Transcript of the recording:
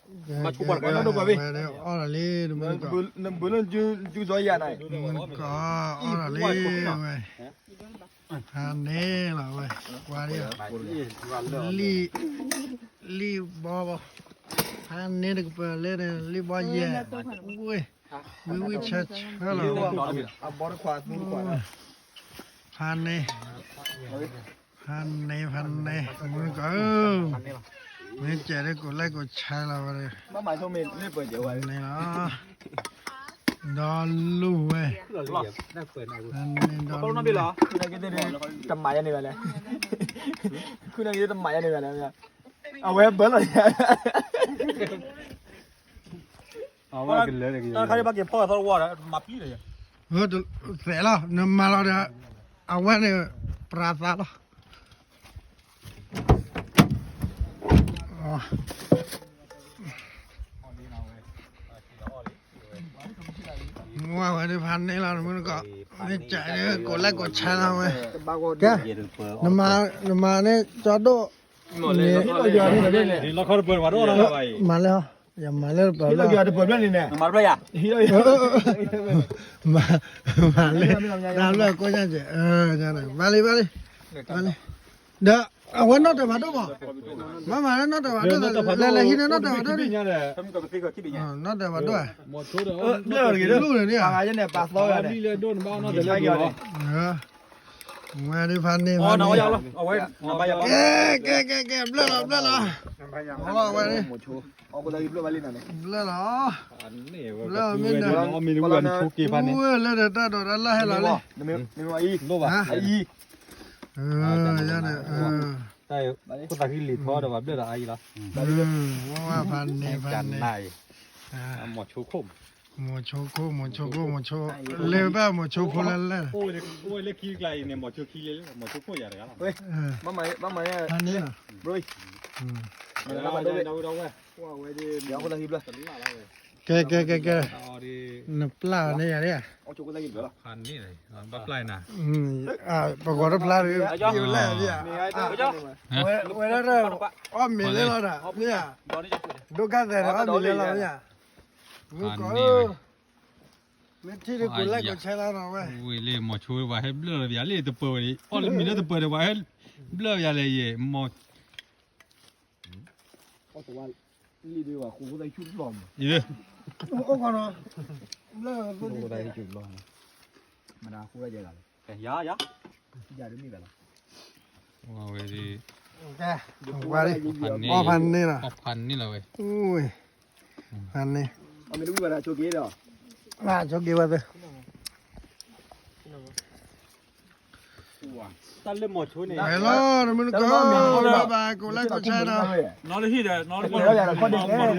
မၤဆိပှၤတကး ဝဲဒၣ်အီၣ်တၢ်လံ တမုၢ်တကီၢ်, ဘုလၢနကၠူစီယၤန့ၣ် တမုၢ်တကီၢ်အီၣ်တၢ်လံဝဲ, ဖးန့ၣ်လီၤဝဲ, ကွၢ်ဒ်, လံၣ်, လံၣ်ဘီ, ဖးန့ၣ်တကပၤလၢန့ၣ် လံၣ်ဘီယဲၢ်, ဝံၣ်, ဝံၣ်ဝံၣ်ဆၢဆၢလီၤ, ဖးန့ၣ် ဖးန့ၣ် ဖးန့ၣ် မုၢ်ကီၢ်ဧၢ, မ့ၢ်ကဲးဒ်ကိးlikeကိးshareလီၤဝဲ, န့ၣ်လီၤ, ဒီလူၢ်ဝဲ, ဖးန့ၣ်ဒီလူၢ်, တမၤယဲန့ၣ်ဘၣ်လဲၣ်, ခုနကတမၤယဲန့ၣ်ဘၣ်လဲၣ်, အဝဲဘၢလီၤ, တၢ်ခါဒ်ဘၣ်က့ၤဖီၣ်သီတဝီဒီး မၤပျံၤလီၤ, သဲးလီၤ နမၤလီၤဒီး အဝဲန့ၣ် ပြးသးလီၤ, မ့ၢ်ဝဲဒၣ်ဖးန့ၣ်လီၤ တမုၢ်တကီၢ်, မ့ၢ်ကဲးဒ်ကိးlikeကိးshareလီၤဝဲ, ကဲ, နမၤန့ၣ်ကၠီဒိၣ်, မၤလၢဟီ, ယမၤလၢတပၢၤဘျီ, မၤလၢတၢ်ဘျီကိးညါကဲး, ဘၣ်လံ ဘၣ်လံ, ဒီးအဝဲနီၣ်တၢၤဖးဒိၣ်မး, မၤမၤလၢနီၣ်တၢၤဖးဒိၣ်, လဲၤလဲၤဟံးန့ၢ်နီၣ်တၢၤဖးဒိၣ်, နီၣ်တၢၤဖးဒိၣ်, လူၢ်န့ၣ်, ဝဲဒၣ်ဖးန့ၣ်, ကဲ ကဲ ကဲ ကဲ ဘျၢၣ်လီၤ ဘျၢၣ်လီၤ, အဝဲန့ၣ်, ဘျၢၣ်လီၤ, ဘျၢၣ်မ့ၢ်န့ၣ်, လၢဒီးတၢ်ဒိးတၢ်လၢ်ဟဲလီၤလံ, အံၤ, အံၤ, ယန့ၣ်, ခိၣ်သးဃံလံာ်ထီဒီးဘၣ်ဘျၢၣ်ဒီးအအံၤလီၤ, ဝဲဝဲဖးန့ၣ် ဖးန့ၣ်, မိၤဆိခိၣ်, မိၤဆိခိၣ် မိၤဆိခိၣ် မိၤဆိ, လၢဘၣ်မိၤဆိဖိလၢလဲၣ်, အိၣ်လၢခံကျါအံၤန့ၣ် မိၤဆိခံလၢ မိၤဆိခိၣ်ယၤတဂၤလီၤ, ဖးန့ၣ်လီၤ, ကဲ ကဲ ကဲ ကဲ, နပျၢ်န့ၣ်ယၤဒ်ဧါ, ဘၣ်ပျၢ်နၤ, ပဂီၤတဖျါဒီး, ဝဲဒၣ်, အီၣ်မ့ၤလၢလီၤဒၣ်, မ့ၢ်ဧါ, ဒိၣ်ကါသဲးဒီးအီၣ်မ့ၤလၢလီၤမ့ၢ်ဧါ, မုၢ်ကီၢ်ဧၢ, မ့ၢ်ထံၣ်ဒ်ကိးlikeကိးshareလီၤဝဲ, ဝံၤလံ မိၤဆိဝဲဟဲဘျၢၣ်လီၤပယၤလံ တပၢၤဝဲဒၣ်, အီၣ်လၢမ့ၤလၢတပၢၤဒီး ပှၤဟဲဘျၢၣ်ပယၤလဲၣ်ယဲၢ်, မိၤ လံဒ်ဝဲဃိသးဆူၣ်လီၤ, အိၣ်ကီးနီၤ, ဘျၢၣ်ဃိသးဆူၣ်လီၤ, မတၤဃိသးယဲၢ်ဂၤလဲၣ်, ယၤ, ယၤတမ့ၢ်ဘၣ်လီၤ, ဝဲဒၣ်, ဝဲဒၣ်, အီၣ်ဖးန့ၣ်လီၤ, အီၣ်ဖးန့ၣ်လီၤဝဲ, ဖးန့ၣ်, ဆိက့ၤဝဲသ့ၣ် တၢ်လၢမိၤဆိန့ၣ်, ဝဲလီၤ တမုၢ်တကိး ဘၣ်ဘၣ် ကိးlikeကိးshareဒီး, နီၢ်လၢဟံၣ်ဒီး နီၢ်လၢဟံၣ်ဒီး